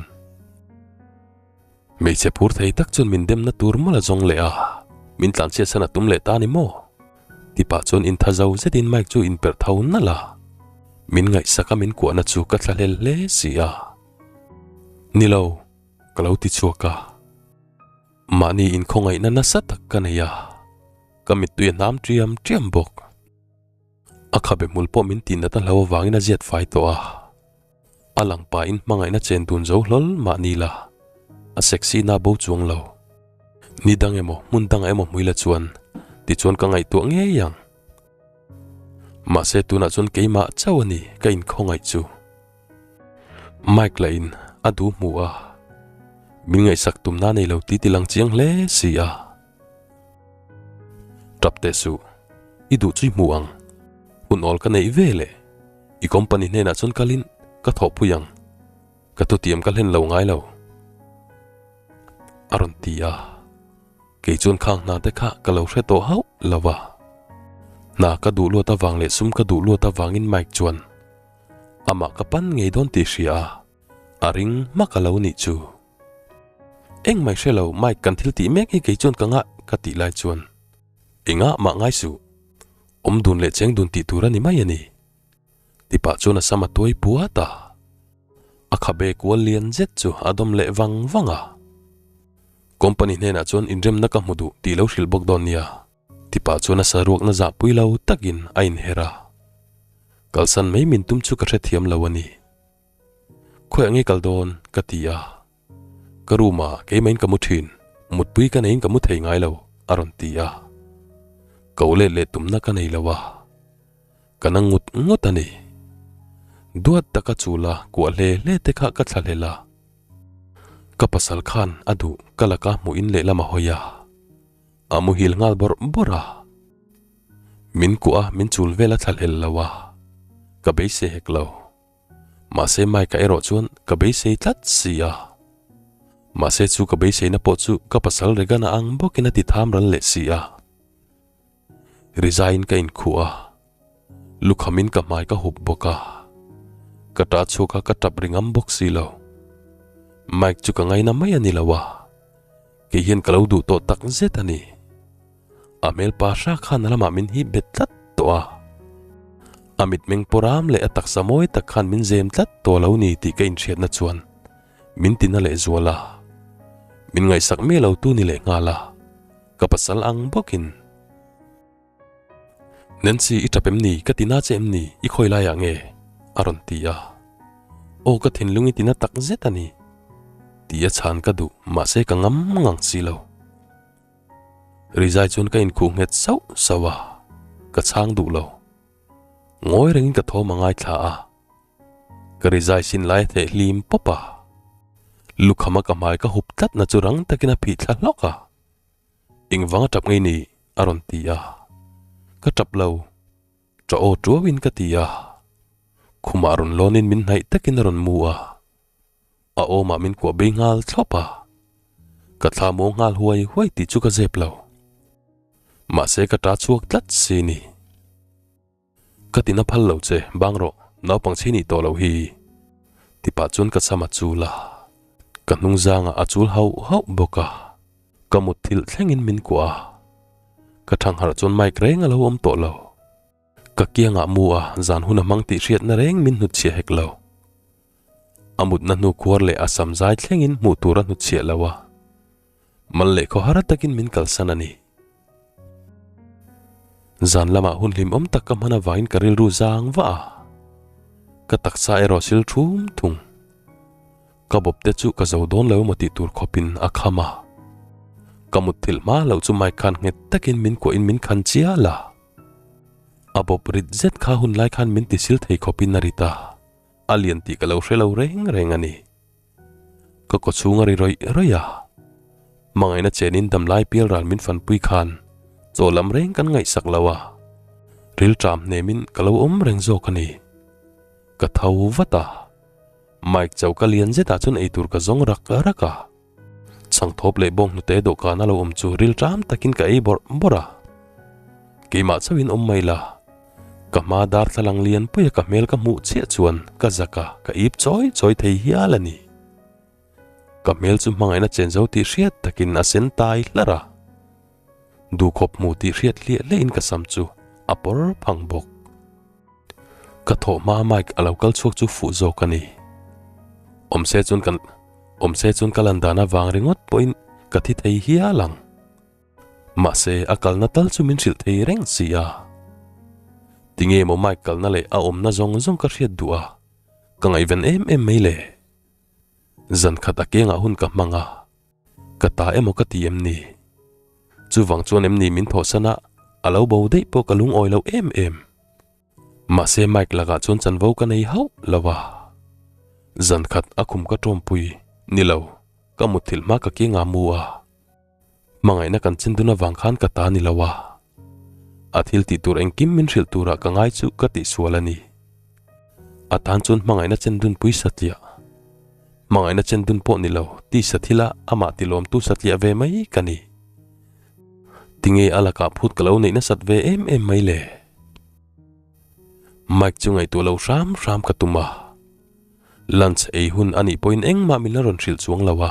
S1: Hmeichhe phur thei tak chuan min demna tur mawlh a zawng leh a, min tlanchhiat san a tum leh ta ni maw? Ti pah chuan intha zo zetin Mike chu inperh tho nalh a, min ngaihsak a min kuahna chu ka thlahlel hle si a. Ni lo, ka lo ti chhuak a. Mahni inkhawngaihna nasa tak ka nei a, ka mittui a hnam ṭiam ṭiam bawk. A khabe hmul pawh min tih nat a hlo avangin a ziat fai tawh a, a lang pahin hmangaihna chen dun zo hlawl mah ni la, a sexy na bo chuang lo. Ni dang emaw hmun dangah emaw hmui la chuan tichuan ka ngaihtuah ngei ang. Mahse tunah chuan keimah chauh a ni ka inkhawngaih chu. Mike lah in a duh hmu a, min ngaihsak tumna nei lo ti ti lang chiang hle si a. Tap teh suh, i duh chu i hmu ang. Hun awl ka neih ve le. I company hnenah chuan kalin ka thawhpui ang. Ka thutiam ka hlen lo ngai lo. A rawn ti a, kei chuan khang hna te kha ka lo hre tawh hauh lo va. Hna ka duh luat avang leh sum ka duh luat avangin Mike chuan amah ka pan ngei dawn tih hria a, a ring hmak a lo nih chu. Engmah i hre lo, Mike kan thil tih mek hi kei chuan ka ngah ka tih lai chuan engah mah ngai suh, awm dun leh cheng dun tih tur a ni mai a ni. Ti pah chuan a sam a tuai puat a, a khabe kual lian zet chu a dawm leh vang vang a. Company hnenah chuan inremna ka hmu duh tih lo hrilh bawk dawn nia. Ti pah chuan a saruakna zahpui lo takin a inher a, kalsan mai min tum chu ka hrethiam lo a ni. Khawiah nge kal dawn? ka ti a. Ka room ah keimahin ka mu thin, mutpui ka neiin ka mu thei ngai lo, a rawn ti a. Ko let leh tumna ka nei lo a, ka na ngut ngut a ni. Duat taka chul a kuah hle hle te kha ka thlahlel a. Ka pasal khan a duh ka laka hmuhin lehlam a hawi a, a muhil nghal bawrh bawrh a. Min kuah a, min chul vel a thlahlel lo a, ka beisei hek lo. Mahse Mike-a erawh chuan ka beisei tlat si a. Mahse chu ka beiseina pawh chu ka pasal Regan-a ang bawkin a ti tham ral leh si a. Rizaiin ka inkhuh a, lukhamin ka hmai ka hup bawk a. Ka ṭah chhuak a ka ṭap ri ngam bawk si lo. Mike chu ka ngaina mai a ni lo a, kei hian ka lo duh tawh tak zet a ni. A hmel pa hra khan a lamah min hip bet tlat tawh a. A mitmeng pawram leh a taksa mawi tak khan min zem tlat tawh lo ni tih ka inhriatna chuan min tina leh zual a. Min ngaihsak miah lo tu ni leh nghal a, ka pasal ang bawkin. Nancy i tap em ni? Ka tina che em ni? I khawi laiah nge? A rawn ti a. Aw ka thinlung i tina tak zet a ni tih a chhan ka duh mahse ka ngam ngang si lo. Rizai chuan ka inkhuh nghet sauh sauh a, ka chhang duh lo. Ngawi rengin ka thawm a ngaithla a, ka rizai sin lai a theh hlim pawp a. Lukhama ka hmai ka hup tlatna chu rang takin a phih thla hlawk a. Engvang a tap ngei ni? a rawn ti a. Ka tap lo. Ṭa aw ṭuauin ka ti a. Khumah rawn lawnin min hnaih takin a rawn mu a. A awmah min kuah bei nghal thlawp a. Ka thla muang nghal huai huai tih chu ka zep lo. Mahse ka ṭa chhuak tlat si ni. Ka tina phal lo che, bang rawh, naupang chhi nih tawh loh hi. Ti pah chuan ka cham a chul a. Ka hnung zangah a chul hauh hauh bawk a. Ka mutthilh thlengin min kuah a. Ka thangharh chuan mic reng a lo awm tawh lo. Ka kiangah mu a, zan hun a hmang tih hriatna reng min hnutchhiah hek lo. A mutna hnu khuar leh a sam zai thlengin hmuh tur a hnutchhiah lo a. Mal leh khawhar takin min kalsan a ni. Zan lamah hun hlimawm tak ka hman avangin ka rilru zang vah a. Ka taksa erawh sil thum thung. Ka bawp te chu ka zo dawn lo emaw tih tur khawpin a kham a. Ka mutthilh hma loh chu mic khan nghet takin min kuahin min khan chial a. A bawp rit zet kha hun lai khan min tisil thei khawpin a rit a, a lian tih ka lo hre lo reng reng a ni. Ka kaw chhung a ri rawih rawih a, hmangaihna chenin damlai pial ral min fanpui khan chaw lam reng kan ngaihsak lo a, rilṭam hnemin ka lo awm reng zawk a ni. Ka tho vat a, mic choka lian zetah chuan eitur ka zawng rak rak a. Chhangthawp leh bawng hnute dawhkan a lo awm chu rilṭam takin ka ei bawrh bawrh a. Keimah chauhin awm mai la. Ka hma darthlalang lian puia ka hmel ka hmuh chiah chuan ka zak a, ka ip chawi chawi thei hial a ni. Ka hmel chu hmangaihna chen zo tih hriat takin a sen tai hlarh a. Duhkhawp hmu tih hriat hliah hliahin ka sam chu a pawr phang bawk. Ka thawh hma Mike a lo kal chhuak chu fuh zawk a ni. Awm se chuan kan awm se chuan ka lan dan avang ringawt pawhin ka thi thei hial ang. Mahse a kalna tal chu min hrilh thei reng si a. Tinge maw Mike kalna leh a awmna zawng zawng ka hriat duh a, ka ngaihven em em mai le. Zan khat a kengah hun ka hmang a. Ka ta emaw ka ti em ni? Chuvang chuan em ni min thawhsan a, a lo bo daih pawh ka lungawi lo em em. Mahse Mike lakah chuan chanvo ka nei hauh lo a. Zan khat a khum ka tawmpui ni lo, ka mutthilh hma ka kianga mu a. Hmangaihna kan chin dun avang khan ka ta ni lo a. A thil tih tur engkim min hrilh turah ka ngai chu ka tihsual a ni. A tan chuan hmangaihna chen dunpui satliah. Hmangaihna chen dun pawh ni lo, tisa thila amah tilawmtu satliah ve mai ka ni. Tinge a lakah phut ka lo neih nasat ve em em mai le? Mike chu ngaihtuah lo hram hram ka tum a. Lunch ei hun a nih pawhin engmah min la rawn hrilh chuang lo a.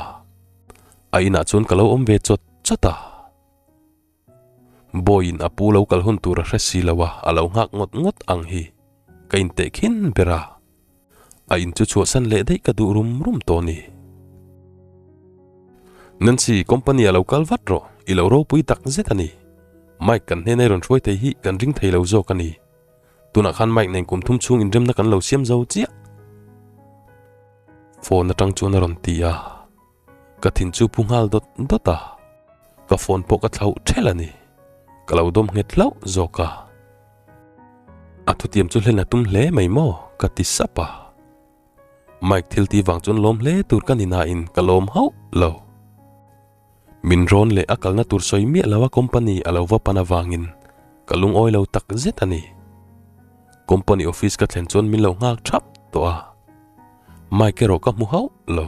S1: A inah chuan ka lo awm ve chawt chawt a. Bawiin a pu lo kal hun tur a hre si lo a, a lo nghak ngawt ngawt ang hi ka inteh khin ber a. A in chu chhuahsan leh daih ka duh rum rum tawh ni. Nancy, company a lo kal vat rawh, i lo ropui tak zet a ni. Mike kan hnena i rawn hruai thei hi kan ring thei lo zawk a ni. Tunah khan Mike nen kum thum chhung inremna kan lo siam zo chiah. Phone atang chuan a rawn ti a. Ka thin chu phu nghal dawt dawt a, ka phone pawh ka thlauh ṭhelh a ni. Ka lo dawm nghet hlauh zawk a. A thutiam chu hlen a tum hle mai maw? ka ti sap a. Mike thil ti vang chuan lawm hle tur ka ni nain ka lawm hauh lo. Min rawn leh a kalna tur sawi miah lo a company a lo va pan avangin ka lungawi lo tak zet a ni. Company office ka thlen chuan min lo nghak thap tawh a. Mike erawh ka hmu hauh lo.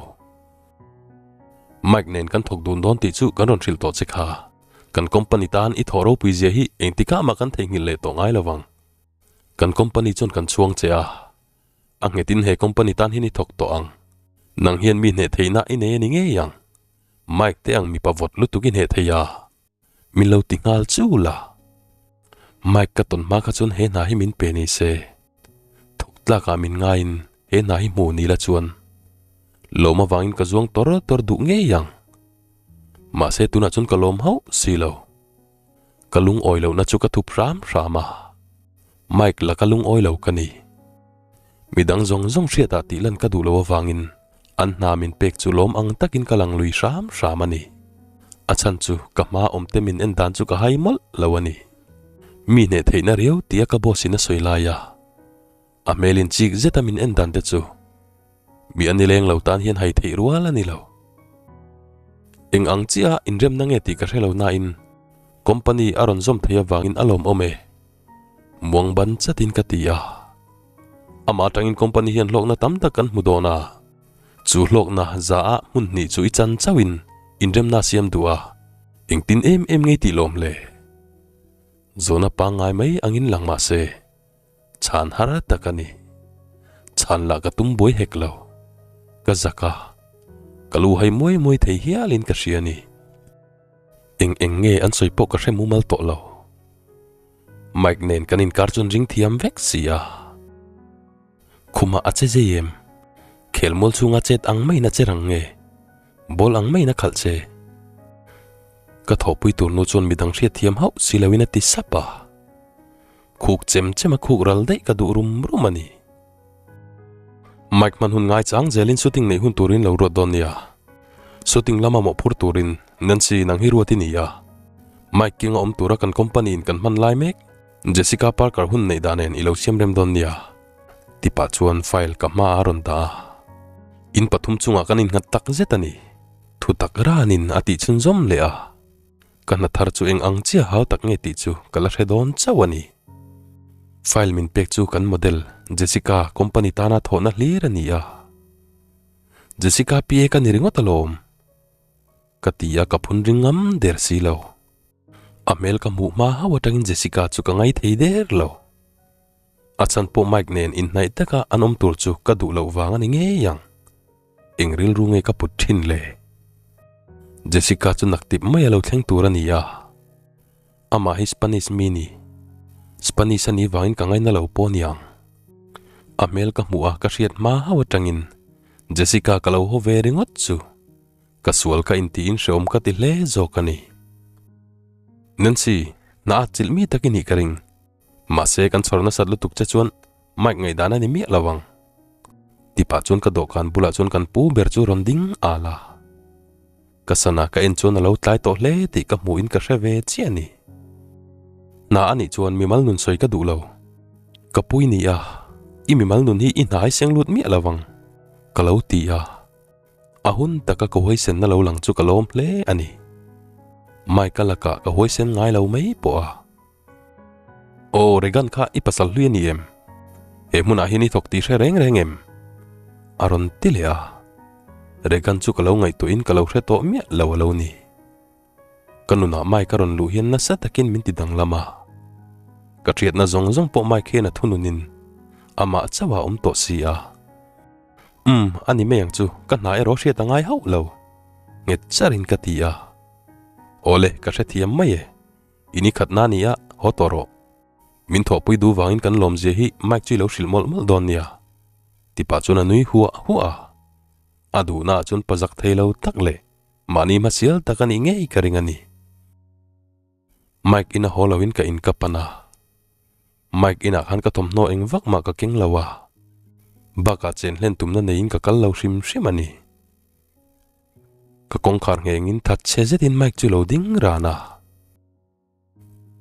S1: Mike nen kan thawk dun dawn tih chu kan rawn hrilh tawh che kha. Kan company tan i thawh ropui zia hi engtikah mah kan theihnghilh leh tawh ngai lo vang. Kan company chuan kan chhuang che a, a nghetin he company tan hian i thawk tawh ang. Nang hian mi hneh theihna i nei a ni ngei ang. Mike te ang mipa vawt lutuk i hneh thei a. Min lo ti nghal chu la. Mike ka tawn hma kha chuan he hna hi min pe ni se. Thawk tlakah min ngaiin he hna hi hmu ni la chuan lawm avangin ka zuang tawr tawr duh ngei ang. Mahse tunah chuan ka lawm hauh si lo. Ka lungawi lohna chu ka thup hram hram a. Mike laka lungawi lo ka ni. Midang zawng zawng hriatah tih lan ka duh lo avangin an hna min pek chu lawm ang takin ka lang lui hram hram a ni. A chhan chu ka hma awmte min en dan chu ka hai mawlh lo a ni. Mi hneh theihna riau tia ka boss in a sawi lai a. A hmelin chik zeta min en dan te chu mi a nileng lo tan hian hai theih rual a ni lo. Eng ang chiah a inremna nge tih ka hre lo nain company a rawn zawm thei avangin a lawmawm e. Muang ban chatin ka ti a. Amah atangin company hian hlawkna tam tak kan hmu dawn a. Chu hlawkna za ah hmun hnih chu i chan chauhin inremna a siam duh a. Engtin em em ngei tih lawm le? Zawhna pangngai mai angin lang mah se, chhan har tak a ni. Chhan lah ka tum buai hek lo. Ka zak a, ka lu hai muai muai thei hialin ka hria a ni. Eng eng nge an sawi pawh ka hre mumal tawh lo. Mike nen kan inkar chuan ring thiam vek si a. Khumah a che zei em? Khelmual chhunga chet ang maiin a che rang nge? Ball ang maiin a khalh che? Ka thawhpui tur nu chuan midang hriat thiam hauh si loin a ti sap a. Khuk chem chem a khuk ral daih ka duh rum rum a ni. Mike hman hun ngai chang zelin shooting neih hun turin lo ruat dawn nia. Shooting lama mawhphur turin Nancy nang hi ruat i ni a. Mike King a awm tura kan company in kan hman lai mek Jessica Parker hun neih dan nen i lo siam rem dawn nia. Ti pah chuan file ka hma a rawn dah a. In pathum chungah kan innghat tak zet a ni. Thu tak ranin a tih chhunzawm leh a. Ka hna thar chu eng ang chiah hau tak nge tih chu ka la hre dawn chauh a ni. File min pek chu kan model Jessica company tana thawhna hlir a ni a. Jessica PA ka ni ringawt alawm. Ka ti a ka phun ring ngam der si lo. A hmel ka hmuh hma hauh atangin Jessica chu ka ngai thei der lo. A chhan pawh Mike nen inhnaih taka an awm tur chu ka duh loh vang a ni ngei ang. Eng rilru nge ka put thin le? Jessica chu naktip mai a lo thleng tur a ni a. Amah hi Spanish mi ni. Spanish a nih vangin ka ngaina lo pawh a ni ang. A hmel ka hmuh a ka hriat hma hauh atangin Jessica ka lo haw ve ringawt chu ka sual ka intiin hreawm ka ti hle zawk a ni. Nancy, hna a chilh mi tak i nih ka ring. Mahse kan chhawr nasat lutuk che chuan Mike ngaihdan a ni miah lo ang. Tipah chuan ka dawhkan bulah chuan kan pu ber chu rawn ding al a. Ka sana ka en chuan a lo tlai tawh hle tih ka hmuhin ka hre ve chiah a ni. Hna a nih chuan mimal nun sawi ka duh lo. Ka pui ni a, i mimal nun hi i hna i seng lut miah lo ang, ka lo ti a. A hun taka ka huaisenna lo lang chu ka lawm hle a ni. Mike-a lakah ka huaisen ngai lo mai pawh a. Aw Regan kha i pasal hlui a ni em? He hmunah hian i thawk tih hre reng reng em? A rawn ti leh a. Regan chu ka lo ngaihtuahin ka lo hre tawh miah lo a lo ni. Ka nunah Mike a rawn luh hian nasa takin min ti danglam a. Ka hriatna zawng zawng pawh Mike hian a thununin amah chauh a awm tawh si a. Umm, a ni mai ang chu, ka hna erawh hriat a ngai hauh lo. Nghet charin ka ti a. Awle, ka hrethiam mai e. I ni khatna ni a, haw tawh rawh. Min thawhpui duh vangin kan lawmzia hi Mike chu i lo hrilh mawlh mawlh dawn nia. Ti pah chuan a nui huah huah a. A duhnaah chuan pa zak thei lo tak leh mahni hmasial tak a nih ngei ka ring a ni. Mike ina haw loin ka in ka pan a. Mike inah khan ka thawmhnaw eng vak mah ka keng lo a. Bakah chen hlen tumna neiin ka kal lo hrim hrim a ni. Ka kawngkhar nghengin that chhe zetin Mike chu lo ding ran a.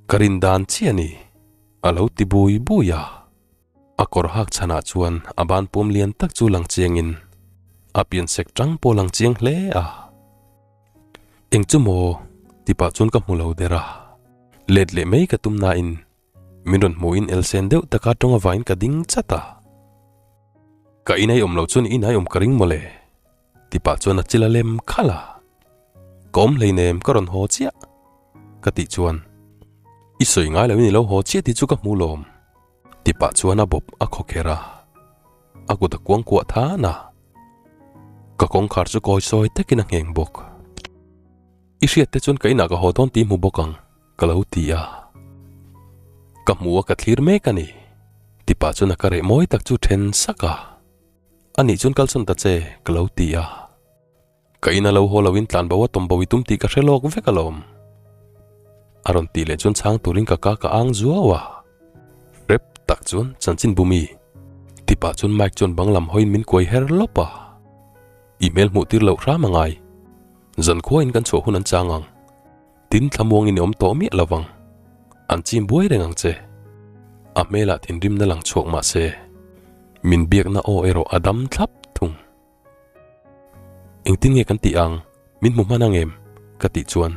S1: Ka rin dan chiah a ni, a lo ti bui bui a. A kawr hak chhanah chuan a ban pawm lian tak chu lang chiangin a pian sek tang pawh lang chiang hle a. Eng chu maw? ti pah chuan ka hmu lo der a. Let leh mai ka tum nain Min rawn hmuhin elsen deuh taka tawng avain ka ding chat a. Ka inai awm loh chuan i inai awm ka ring mawle. Ti pah chuan a chil a lem khalh a. Ka awm hleinem ka rawn haw chiah. Ka tih chuan, I sawi ngai loin i lo haw chiah tih chu ka hmu lawm. Ti pah chuan a bawp a khaw kher a. A kut a kuang kuah than a. Ka kawngkhar chu kawi sawi takin a ngheng bawk. I hriat te chuan ka inah ka haw dawn tih hmu bawk ang. Ka lo ti a, ka hmu a ka thlir mek a ni. Tipa chuan a ka reh mawi tak chu then sak a, Anih chuan kalsawn ta che, ka lo ti a. Ka ina lo haw loin tlan bo a tawm bo i tum tih ka hre lawk vek alawm. A rawn tih leh chuan chhang turin ka ka ka ang zuau a. Rep tak chuan chanchin bumi. Tipa chuan Mike chuan bang lam hawiin min kuai her lawp a. I hmel hmuh tir loh hram a ngai. Zankhuain kan chhuah hun an chang ang. Tin thlamuangin i awm tawh miah lo vang. An chim buai reng ang che. A hmelah thinrimna lang chhuak mah se. Min biakna aw erawh a dam thlap thung. Engtin nge kan tih ang? Min hmu hman ang em? Ka tih chuan,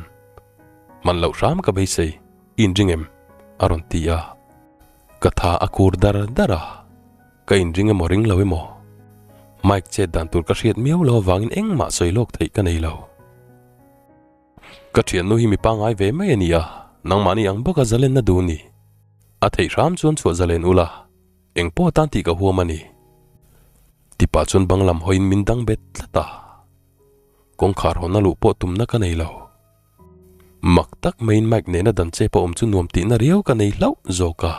S1: Hman loh hram ka beisei, i inring em? a rawn ti a. Ka tha a kur dar dar a, ka inring emaw ring lo emaw? Mike chet dan tur ka hriat miau lo avangin engmah sawi lawk theih ka nei lo. Ka thiannu hi mi pangngai ve mai a ni a, nangmahni ang bawka zalenna duh ni. A theih hram chuan chhuah zalen ula, eng pawh atan tih ka huam a ni. Tipa chuan bang lam hawiin min dang bet tlat a, kawngkhar hawn a luh pawh tumna ka nei lo. Mak tak maiin Mike nena dan che pawh awm chu nuam tihna riau ka nei hlauh zawk a,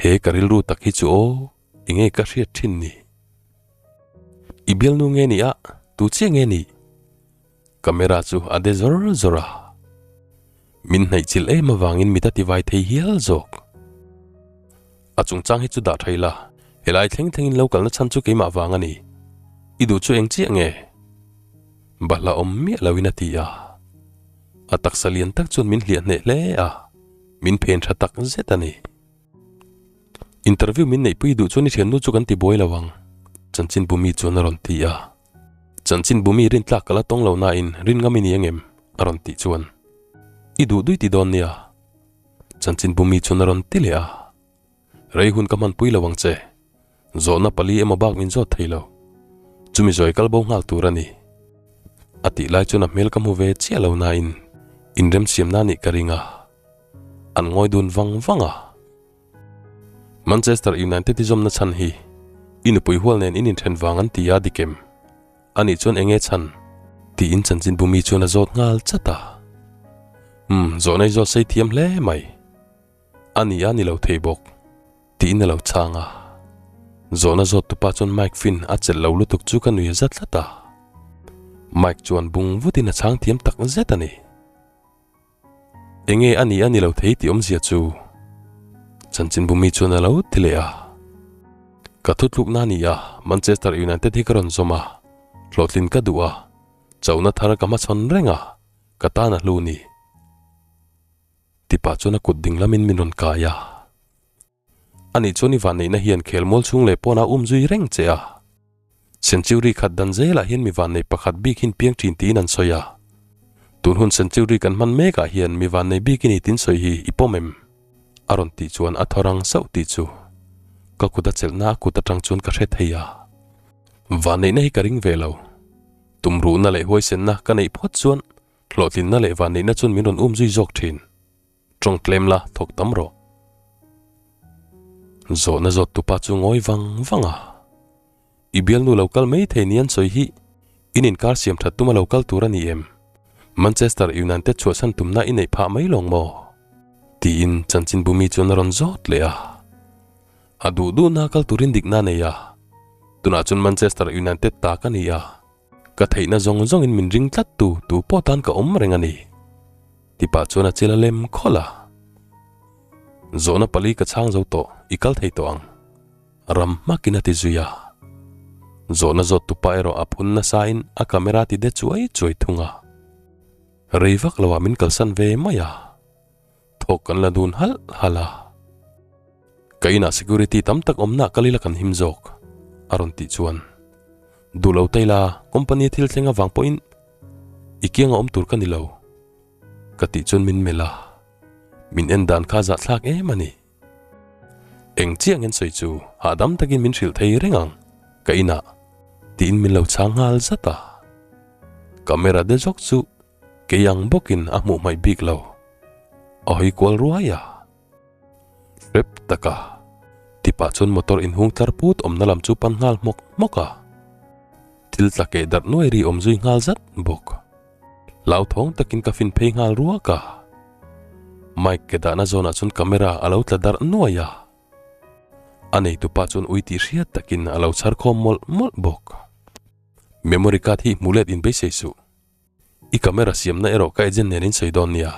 S1: he ka rilru tak hi chu aw, enge ka hriat thin ni? I bialnu nge ni a, tu chiah nge ni? Camera chu a de zawr zawr a, min hnaihchilh em avangin mit a tivai thei hial zawk. A chungchang hi chu dah thei la, helai thleng thlengin lo kalna chhan chu keimah vang a ni. I duh chu eng chiah nge? Bahla awm miah loin a ti a. A taksa lian tak chuan min hliah hneh hle a, min phen tha tak zet a ni. Interview min neihpui duh chuan i thiannu chu kan ti buai lo ang, Chanchinbumi chuan a rawn ti a. Chanchinbumi rintlak ka la tawng lo nain rin ngam i ni ang em? a rawn tih chuan I duh dui ti dawn nia. Chanchinbumi chuan a rawn ti leh a. Rei hun ka hmanpui lo ang che. Zawhna pali emaw bak min zawt thei lo. Chumi zawi kal bo nghal tur a ni. A tih lai chuan a hmel ka hmu ve chiah lo nain inremsiamna nih ka ring a. An ngawi dun vang vang a. Manchester United i zawmna chhan hi i nupui hual nen in inthen vang an ti a dik em? Anih chuan enge chhan? Tiin chanchinbumi chuan a zawt nghal chat a. Umm, zawhna i zawt sei thiam hle mai. A ni a ni lo thei bawk, tiin a lo chhang a. Zawhna zawt tupa chuan Mike Finn a chelh lo lutuk chu ka nui a za tlat a. Mike chuan bung vutin a chhang thiam tak zet a ni. Enge a ni a ni lo thei tih awmzia chu Chanchinbumi chuan a lo ti leh a. Ka thutlukna a ni a, Manchester United hi ka rawn zawm a, hlawhtlin ka duh a, chauhna thar ka hmachhawn reng a, ka tan a hlu ni. Tipa chuan a kut ding lamin min rawn kai a. Ani chuan i vanneihna hian khelmual chhung leh pawnah um zui reng che a. Century khat dan zelah hian mi vannei pakhat bik hin piang thin tiin an sawi a. Tun hun century kan hman mekah hian mi vannei bik i ni tin sawi hi i pawm em? A rawn tih chuan a thaw rang sauh tih chu ka kut a chelhna a kut atang chuan ka hre thei a. Vanneihna hi ka ring ve lo. Tumruhna leh huaisenna ka neih phawt chuan hlawhtlinna leh vanneihna chuan min rawn um zui zawk thin. Tawng tlem la thawk tam rawh. Zawhna zawt tupa chu ngawi vang vang a. I bialnu lo kal mai thei ni an sawi hi in inkar siam that tuma lo kal tur a ni em? Manchester United chhuahsan tumna i neih phah mai lawng maw? Tiin chanchinbumi chuan a rawn zawt leh a. A duh duhna kal turin dikna a nei a. Tunah chuan Manchester United ta ka ni a. Ka theihna zawng zawngin min ring tlat tu tu pawh tan ka awm reng a ni. Tipah chuan a chil a lem khawlh a. Zawhna pali ka chhang zo tawh, i kal thei tawh ang. Ram hmakin a ti zui a. Zawhna zawt tupa erawh a phun nasain a camera ti de chuai chuai thung a. Rei vak loah min kalsan ve mai a. Thawk kan la dun halh halh a. Ka inah security tam tak awmna kal ila kan him zawk, a rawn tih chuan. Duh lo taila, company thil thleng avang pawhin i kianga awm tur ka ni lo, ka tih chuan min melh a. Min en dan kha zahthlak em a ni. Eng chiah ngen sawi chu hahdam takin min hrilh thei reng ang, ka inah, tiin min lo chhang nghal zat a. Camera de zawk chu Kei ang bawkin a hmuh hmaih bik lo. A hawi kual ruai a. Hrep taka tipah chuan motor inhung tlar put awmna lam chu pan nghal hmawk hmawk a. Thil tla keh darh nuai ri awm zui nghal zat bawk. Hlauthawng takin ka fin phei nghal ruak a. Mike ke dahna zawnah chuan camera a lo tla darh nuai a. A neitupa chuan ui tih hriat takin a lo chhar khawm mawlh mawlh bawk. Memory card hi hmuh let inbeisei suh. I camera siamna erawh ka agent nen in sawi dawn nia.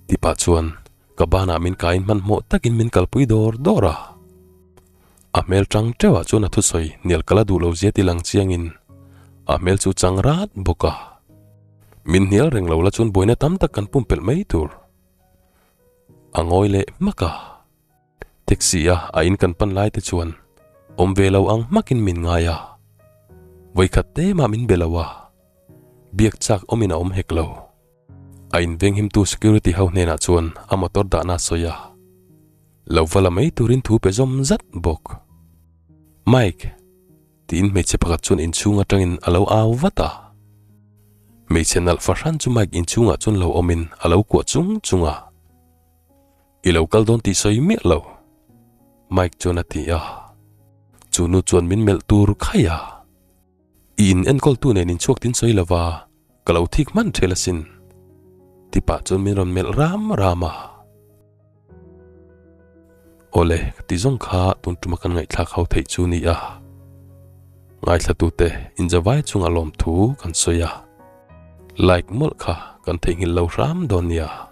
S1: Ti pah chuan ka banah min kaiin hmanhmawh takin min kalpui dawr dawr a. A hmel tang teuhah chuan a thusawi hnial kala duh lo zia ti lang chiangin a hmel chu chang rat bawk a. Min hnial reng lo la chuan buaina tam tak kan pumpelh mai tur. A ngawi leh hmak a. Taxi a a in kan pan lai te chuan. Awm ve lo ang hmakin min ngai a, vawikhat te mah min be lo a, biak chak awmin a awm hek lo. A invenghimtu security ho hnenah chuan a motor dahna a sawi a, lo va la mai turin thu pe zawm zat bawk. Mike! Tiin hmeichhe pakhat chuan inchhung atangin a lo au vat a. Hmeichhe nalh fahran chu Mike inchhungah chuan lo awmin a lo kuah chung chung a. I lo kal dawn tih sawi miah lo, Mike chuan a ti a. Chu nu chuan min melh tur khaih a. I in enkawltu nen inchhuak tin sawi lova, ka lo thik hman ṭhel asin, ti pah chuan min rawn melh ram ram a. Awle, ka ti zawng kha tun ṭuma kan ngaihthlak ho theih chu ni a. Ngaithlatute inzavai chunga lawmthu kan sawi a. Like mawlh kha kan theihnghilh lo hram dawn nia.